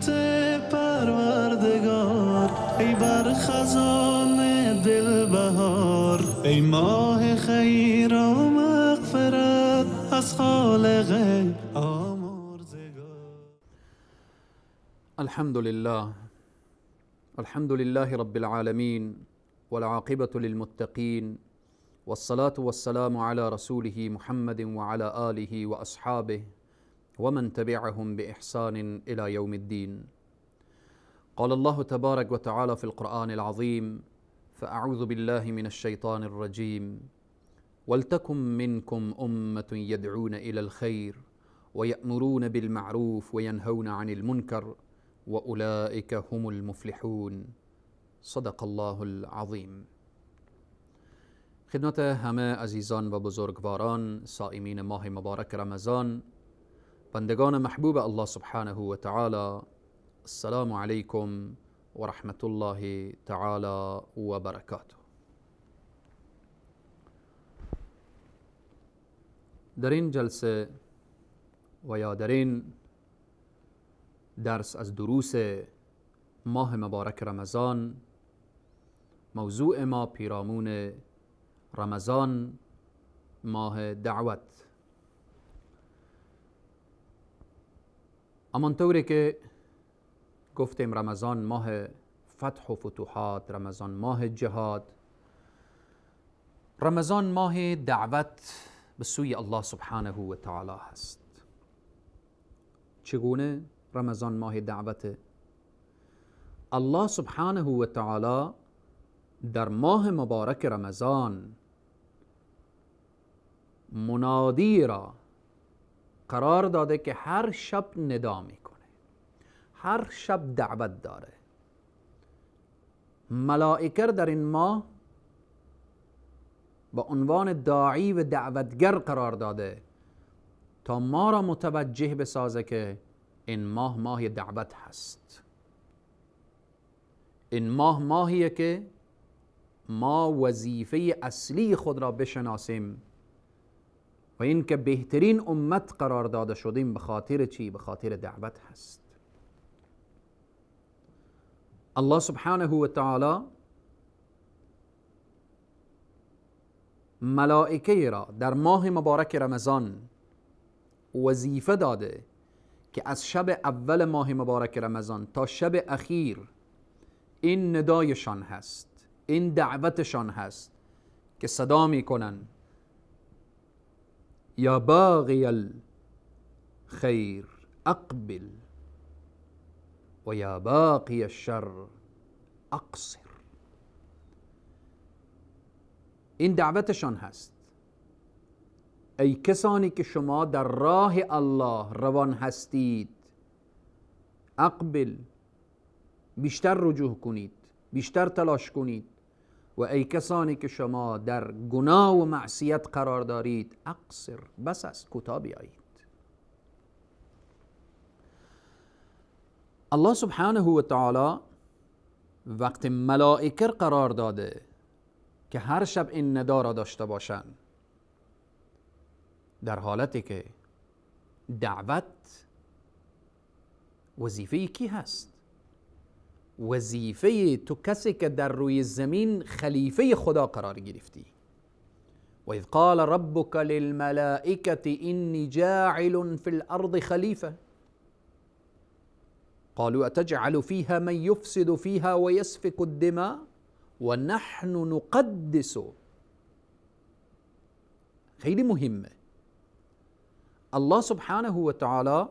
رحمت پروردگار، ای بر خزان دل بهار، ای ماه خیر و مغفرت از خالق آمرزگار. الحمد لله، الحمد لله رب العالمين، والعاقبة للمتقين، والصلاة والسلام على رسوله محمد وعلى آله وأصحابه ومن تبعهم بإحسان إلى يوم الدين. قال الله تبارك وتعالى في القرآن العظيم: فأعوذ بالله من الشيطان الرجيم، ولتكن منكم أمة يدعون إلى الخير ويأمرون بالمعروف وينهون عن المنكر وأولئك هم المفلحون. صدق الله العظیم. خدمت همه عزیزان و بزرگواران، صائمین ماه مبارک رمضان، بندگان محبوب الله سبحانه و تعالی، السلام علیکم و رحمت الله تعالی و برکاته. در این جلسه و یا در این درس از دروس ماه مبارک رمضان، موضوع ما پیرامون رمضان، ماه دعوت. همانطوری که گفتیم رمضان ماه فتح و فتوحات، رمضان ماه جهاد، رمضان ماه دعوت به سوی الله سبحانه و تعالی هست. چگونه رمضان ماه دعوت؟ الله سبحانه و تعالی در ماه مبارک رمضان منادی را قرار داده که هر شب ندا میکنه، هر شب دعوت داره. ملائکه در این ماه با عنوان داعی و دعوتگر قرار داده تا ما را متوجه بسازه که این ماه ماه دعوت هست. این ماه ماهیه که ما وظیفه اصلی خود را بشناسیم و این که بهترین امت قرار داده شدیم به خاطر چی؟ به خاطر دعوت هست. الله سبحانه و تعالی ملائکه را در ماه مبارک رمضان وظیفه داده که از شب اول ماه مبارک رمضان تا شب اخیر این ندایشان هست، این دعوتشان هست که صدا میکنن: یا باغی الخیر اقبل و یا باقی الشر اقصر. این دعوتشان هست. ای کسانی که شما در راه الله روان هستید، اقبل، بیشتر رجوع کنید، بیشتر تلاش کنید. و ای کسانی که شما در گناه و معصیت قرار دارید، اقصر، بس است، کوتاه بیایید. الله سبحانه و تعالی وقت ملائکه قرار داده که هر شب این ندا را داشته باشند، در حالتی که دعوت وظیفه کی هست؟ وظیفه تو کسی که در روی زمین خلیفه خدا قرار گرفتی. و اذ قال ربک للملائکة انی جاعل فی الارض خلیفه قالوا اتجعل فیها من یفسد فیها و یسفک الدماء و نحن نقدس. خیلی مهمه. الله سبحانه و تعالی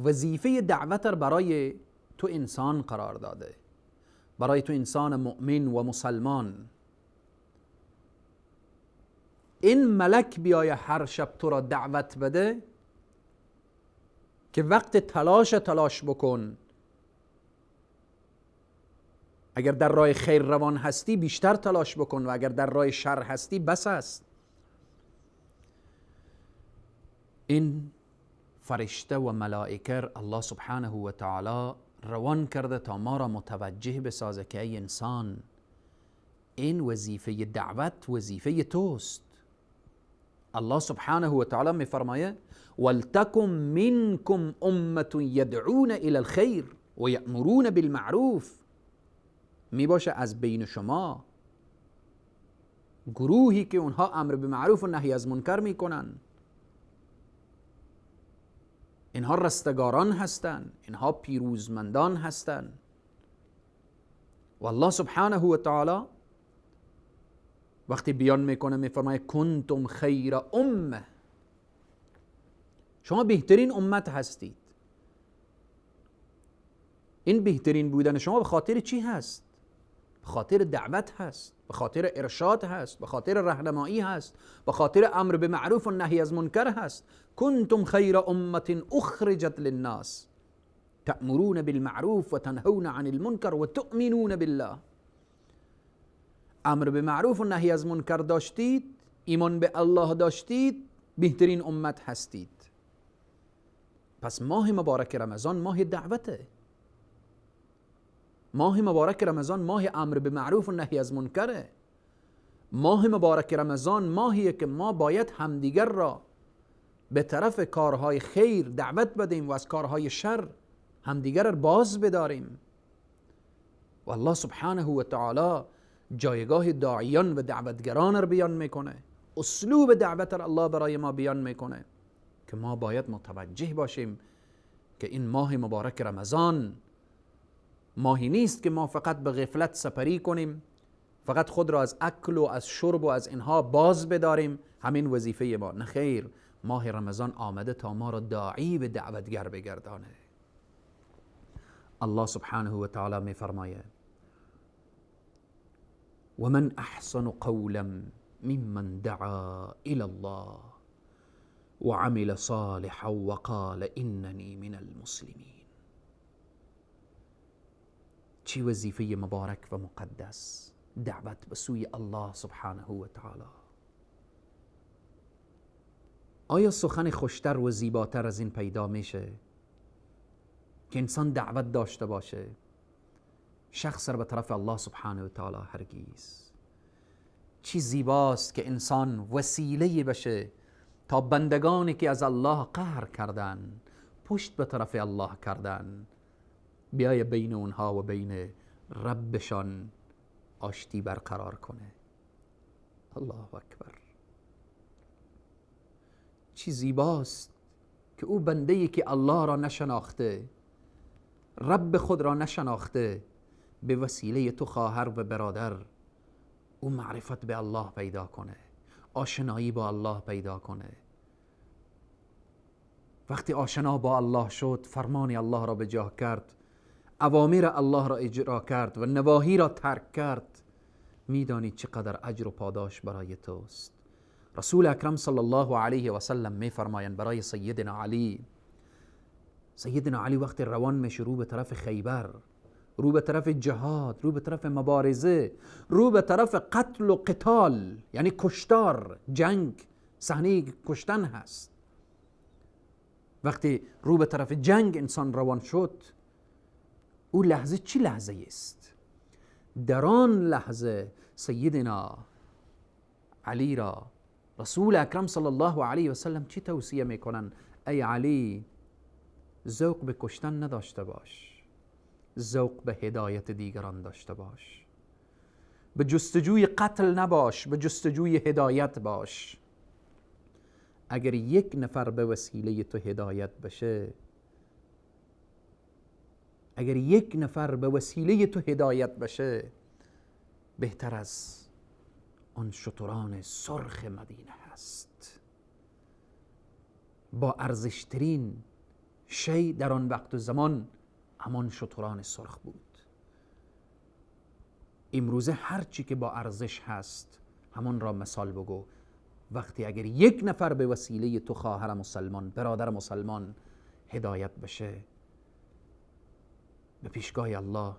وظیفه دعوت برای تو انسان قرار داده، برای تو انسان مؤمن و مسلمان. این ملک بیای هر شب تو را دعوت بده که وقت تلاش تلاش بکن، اگر در راه خیر روان هستی بیشتر تلاش بکن و اگر در راه شر هستی بس است. این فرشته و ملائکه الله سبحانه و تعالی روان کرده تا ما را متوجه بسازه که ای انسان، این وظیفه دعوت وظیفه توست. الله سبحانه و تعالی میفرمایه ولتکن منکم امة یدعون الی الخیر و یأمرون بالمعروف. می باشه از بین شما گروهی که اونها امر به معروف و نهی از منکر میکنن. اینها رستگاران هستند، اینها پیروزمندان هستند. و الله سبحانه و تعالی وقتی بیان میکنه میفرمایه کنتم خیر امه، شما بهترین امت هستید. این بهترین بودن شما به خاطر چی هست؟ به خاطر دعوت هست، به خاطر ارشاد هست، به خاطر راهنمایی هست، به خاطر امر به معروف و نهی از منکر هست. کنتم خیر امة اخرجت للناس تأمرون بالمعروف و تنهون عن المنکر و تؤمنون بالله. امر به معروف و نهی از منکر داشتید، ایمان به الله داشتید، بهترین امت هستید. پس ماه مبارک رمضان ماه دعوته. ماه مبارک رمضان ماه امر به معروف و نهی از منکره. ماه مبارک رمضان ماهیه که ما باید همدیگر را به طرف کارهای خیر دعوت بدیم و از کارهای شر همدیگر را باز بداریم. و الله سبحانه و تعالی جایگاه داعیان و دعوتگران را بیان میکنه، اسلوب دعوت را الله برای ما بیان میکنه که ما باید متوجه باشیم که این ماه مبارک رمضان ماهی نیست که ما فقط به غفلت سپری کنیم، فقط خود را از اکل و از شرب و از اینها باز بداریم، همین وظیفه ما. نه خیر، ماه رمضان آمده تا ما را داعی به دعوتگر بگردانه. الله سبحانه و تعالی می فرمایه ومن احسن قولا ممن دعا الى الله وعمل صالحا وقال اننی من المسلمین. چی وظیفه مبارک و مقدس، دعوت به سوی الله سبحانه و تعالی. آیا سخن خوشتر و زیباتر از این پیدا میشه که انسان دعوت داشته باشه شخص را به طرف الله سبحانه و تعالی؟ هرگیز. چی زیباست که انسان وسیله بشه تا بندگانی که از الله قهر کردن، پشت به طرف الله کردن، بیای بین اونها و بین ربشان آشتی برقرار کنه. الله اکبر. چی زیباست که او بنده‌ای که الله را نشناخته، رب خود را نشناخته، به وسیله تو خواهر و برادر او معرفت به الله پیدا کنه، آشنایی با الله پیدا کنه. وقتی آشنا با الله شد، فرمان الله را به جا کرد، اوامر الله را اجرا کرد و نواهی را ترک کرد، میدانی چقدر اجر و پاداش برای توست. رسول اکرم صلی الله علیه و سلم میفرمایند برای سیدنا علی، سیدنا علی وقتی روان میشه رو به طرف خیبر، رو به طرف جهاد، رو به طرف مبارزه، رو به طرف قتل و قتال، یعنی کشتار، جنگ، صحنه کشتن هست. وقتی رو به طرف جنگ انسان روان شد، او لحظه چی لحظه است؟ در آن لحظه سیدنا علی را رسول اکرم صلی الله علیه و سلم چی توصیه میکنن؟ ای علی، ذوق به کشتن نداشته باش، ذوق به هدایت دیگران داشته باش، به جستجوی قتل نباش، به جستجوی هدایت باش. اگر یک نفر به وسیله تو هدایت بشه، اگر یک نفر به وسیله تو هدایت بشه، بهتر از آن شتران سرخ مدینه هست. با ارزشترین شی در آن وقت و زمان همان شتران سرخ بود. امروزه هر چی که با ارزش هست همان را مثال بگو. وقتی اگر یک نفر به وسیله تو خواهر مسلمان، برادر مسلمان هدایت بشه، به پیشگاه الله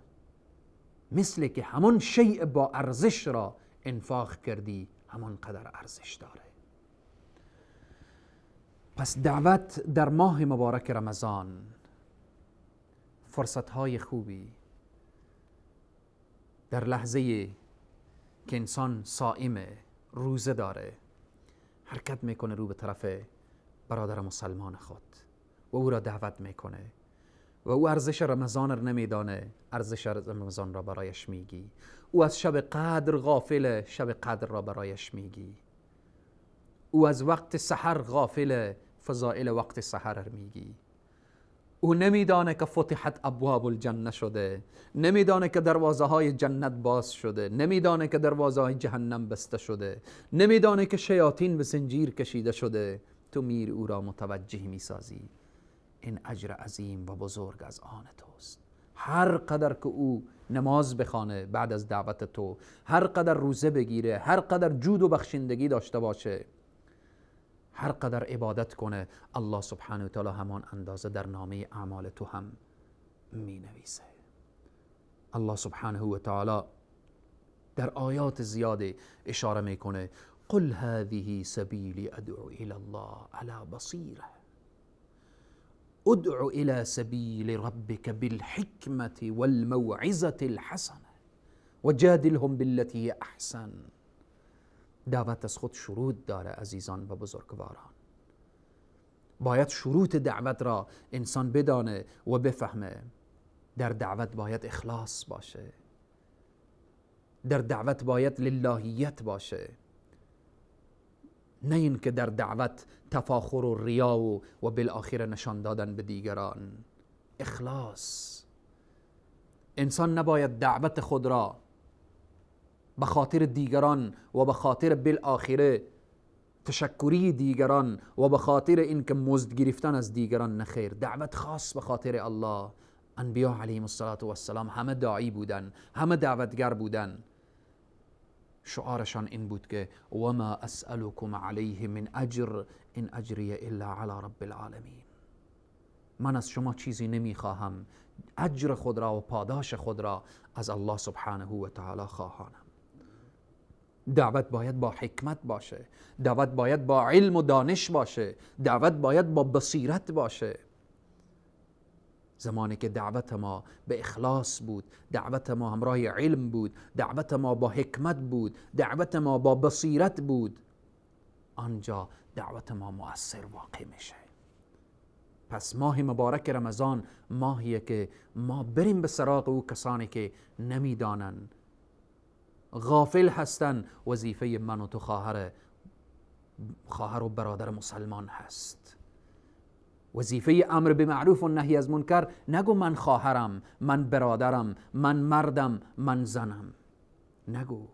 مثل که همان شیء با ارزش را انفاق کردی، همان قدر ارزش داره. پس دعوت در ماه مبارک رمضان فرصتهای خوبی در لحظه که انسان صائمه، روزه داره، حرکت میکنه رو به طرف برادر مسلمان خود و او را دعوت میکنه و او ارزش رمضان را نمیدانه، ارزش رمضان را برایش میگی. او از شب قدر غافله، شب قدر را برایش میگی. او از وقت سحر غافله، فضائل وقت سحر میگی. او نمیدانه که فتحت ابواب الجنه شده، نمیدانه که دروازه های جنت باز شده، نمیدانه که دروازه های جهنم بسته شده، نمیدانه که شیاطین به زنجیر کشیده شده. تو میر او را متوجه میسازی. این اجر عظیم و بزرگ از آن توست. هر قدر که او نماز بخوانه بعد از دعوت تو، هر قدر روزه بگیره، هر قدر جود و بخشندگی داشته باشه، هر قدر عبادت کنه، الله سبحانه و تعالی همان اندازه در نامه اعمال تو هم می نویسه. الله سبحانه و تعالی در آیات زیاده اشاره میکنه قل هذه سبیلی ادعو الى الله على بصیره ادعو الى سبیل ربک بالحکمة والموعظة الحسنة وجادلهم بالتي هي احسن. دعوت از خود شروط داره عزیزان و بزرگواران. باید شروط دعوت را انسان بدانه و بفهمه. در دعوت باید اخلاص باشه، در دعوت باید للهیت باشه، نه اینکه در دعوت تفاخر و ریا و بالآخره نشان دادن به دیگران. اخلاص. انسان نباید دعوت خود را به خاطر دیگران و به خاطر بالآخره تشکری دیگران و به خاطر اینکه مزد گرفتن از دیگران، نخیر. دعوت خاص به خاطر الله. انبیا علیهم الصلاة والسلام همه داعی بودن، همه دعوتگر بودن. شعارشان این بود که وما اسألكم علیه من اجر ان اجری الا علی رب العالمین. من از شما چیزی نمیخواهم، اجر خود را و پاداش خود را از الله سبحانه و تعالی خواهانم. دعوت باید با حکمت باشه، دعوت باید با علم و دانش باشه، دعوت باید با بصیرت باشه. زمانی که دعوت ما به اخلاص بود، دعوت ما همراه علم بود، دعوت ما با حکمت بود، دعوت ما با بصیرت بود، آنجا دعوت ما مؤثر واقع میشه. پس ماه مبارک رمضان ماهیه که ما بریم به سراغ او کسانی که نمیدانن، غافل هستن. وظیفه من و تو خواهر و برادر مسلمان هست. وظیفه امر به معروف و نهی از منکر، نگو من خواهرم، من برادرم، من مردم، من زنم، نگو.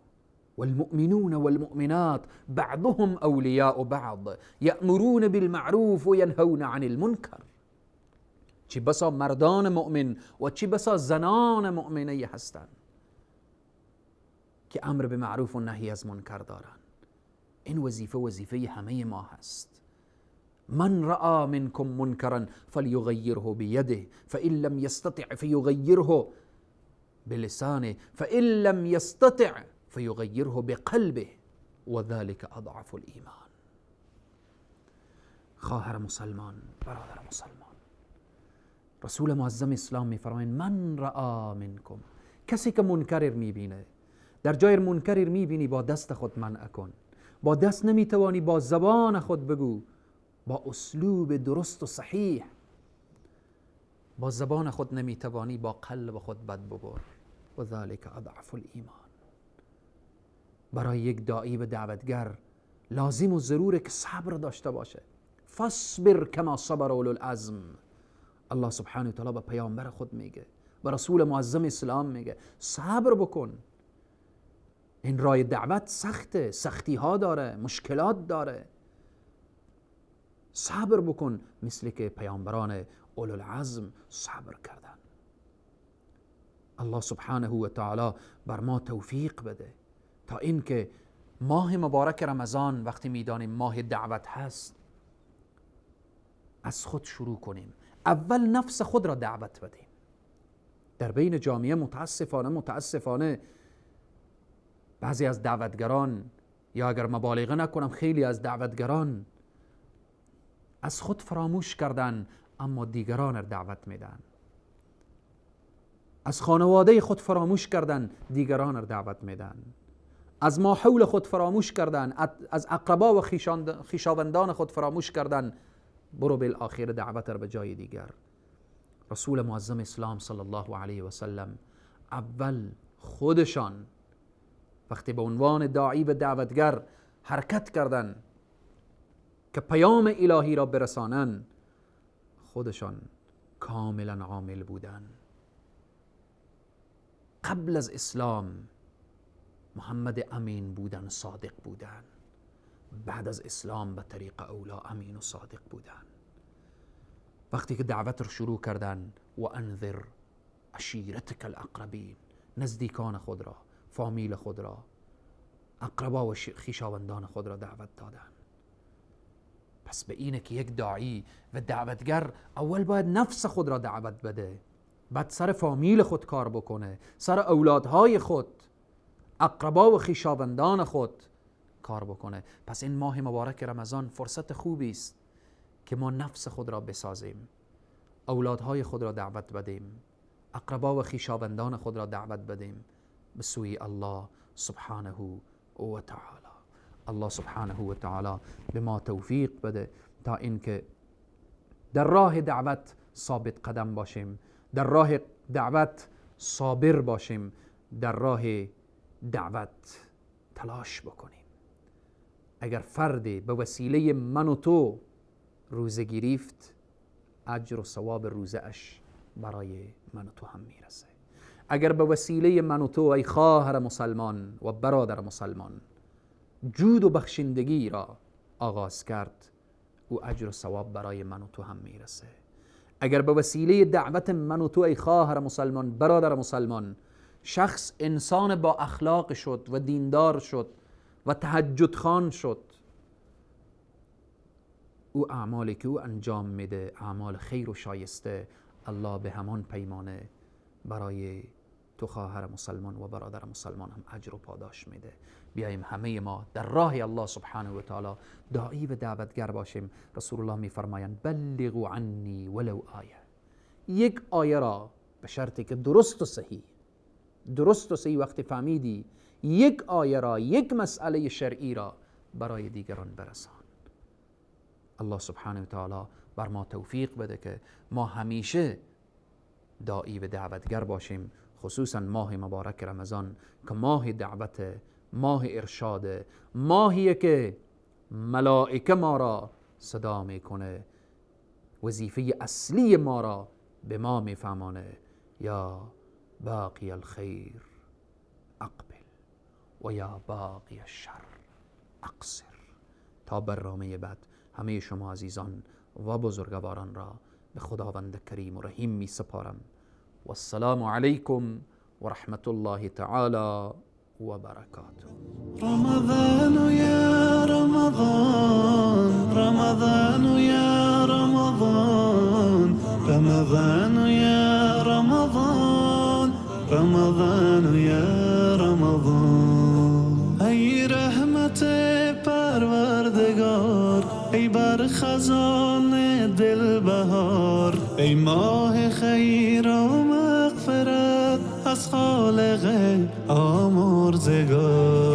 والمؤمنون والمؤمنات بعضهم اولیاء بعض یأمرون بالمعروف و ینهون عن المنکر. چی بسا مردان مؤمن و چی بسا زنان مؤمنه هستند که امر به معروف و نهی از منکر دارن. این وظیفه وظیفه همه ما هست. من رأى منكم منكرا فليغيره بيده فإن لم يستطع فيغيره بلسانه فإن لم يستطع فيغيره بقلبه وذلك أضعف الإيمان. خواهر مسلمان، برادر مسلمان، رسول معظم اسلام میفرمایند من رأى منكم، کسی که منکر میبینه، در جای منکر میبینی با دست خود منع کن، با دست نمیتوانی با زبان خود بگو، با اسلوب درست و صحیح. با زبان خود نمیتوانی با قلب خود بد ببر. و ذلك اضعف الایمان. برای یک داعی و دعوتگر لازم و ضروره که صبر داشته باشه. فاصبر کما صبر اولو العزم. الله سبحانه و تعالی به پیامبر خود میگه، به رسول معظم اسلام میگه صبر بکن. این راه دعوت سخته، سختی ها داره، مشکلات داره. صبر بکن مثل که پیامبران اولوالعزم صبر کردن. الله سبحانه و تعالی بر ما توفیق بده تا اینکه ماه مبارک رمضان وقتی میدانیم ماه دعوت هست، از خود شروع کنیم. اول نفس خود را دعوت بدیم. در بین جامعه متاسفانه بعضی از دعوتگران، یا اگر مبالغه نکنم خیلی از دعوتگران، از خود فراموش کردن اما دیگران را دعوت میدن. از خانواده خود فراموش کردن، دیگران را دعوت میدن. از ماحول خود فراموش کردن، از اقربا و خویشاوندان خود فراموش کردن، برو بالآخر دعوت را به جای دیگر. رسول معظم اسلام صلی الله علیه و سلم اول خودشان وقتی به عنوان داعی و دعوتگر حرکت کردن که پیام الهی را برسانن، خودشان کاملا عامل بودن. قبل از اسلام محمد امین بودن، صادق بودن. بعد از اسلام به طریق اولا امین و صادق بودن. وقتی که دعوت رو شروع کردن، و انذر عشیرتک الاقربین، نزدیکان خود را، فامیل خود را، اقربا و خویشاوندان خود را دعوت دادن. پس به اینه که یک داعی و دعوتگر اول باید نفس خود را دعوت بده، بعد سر فامیل خود کار بکنه، سر اولادهای خود، اقربا و خویشاوندان خود کار بکنه. پس این ماه مبارک رمضان فرصت خوبی است که ما نفس خود را بسازیم، اولادهای خود را دعوت بدیم، اقربا و خویشاوندان خود را دعوت بدیم به سوی الله سبحانه و تعالی. الله سبحانه و تعالی به ما توفیق بده تا اینکه در راه دعوت ثابت قدم باشیم، در راه دعوت صابر باشیم، در راه دعوت تلاش بکنیم. اگر فردی به وسیله من و تو روزه گرفت، اجر و ثواب روزه اش برای من و تو هم میرسه. اگر به وسیله من و تو ای خواهر مسلمان و برادر مسلمان جود و بخشندگی را آغاز کرد، او اجر و ثواب برای من و تو هم میرسه. اگر به وسیله دعوت من و تو ای خواهر مسلمان، برادر مسلمان، شخص انسان با اخلاق شد و دیندار شد و تهجد خوان شد، او اعمالی که او انجام میده اعمال خیر و شایسته، الله به همان پیمانه برای تو خواهر مسلمان و برادر مسلمان هم اجر و پاداش میده. بیاییم همه ما در راه الله سبحانه و تعالی داعی و دعوتگر باشیم. رسول الله میفرمایند بلغوا عنی ولو آیه، یک آیه را به شرطی که درست و صحیح، درست و صحیح وقتی فهمیدی، یک آیه را، یک مسئله شرعی را برای دیگران برسان. الله سبحانه و تعالی بر ما توفیق بده که ما همیشه داعی و دعوتگر باشیم، خصوصا ماه مبارک رمضان که ماه دعوت، ماه ارشاد، ماهیه که ملائکه ما را صدا میکنه، وظیفه اصلی ما را به ما میفهمانه، یا باقی الخیر اقبل و یا باقی الشر اقصر. تا برنامه بعد همه شما عزیزان و بزرگواران را به خداوند کریم و رحیم می سپارم. و السلام علیکم و رحمت الله تعالی و برکاته. رمضان یا رمضان، رمضان یا رمضان، رمضان یا رمضان، رمضان یا رمضان. ای رحمت پروردگار، ای بر خزان دل بهار، ای ماه خیر و مغفرت از خالق آمرزگار.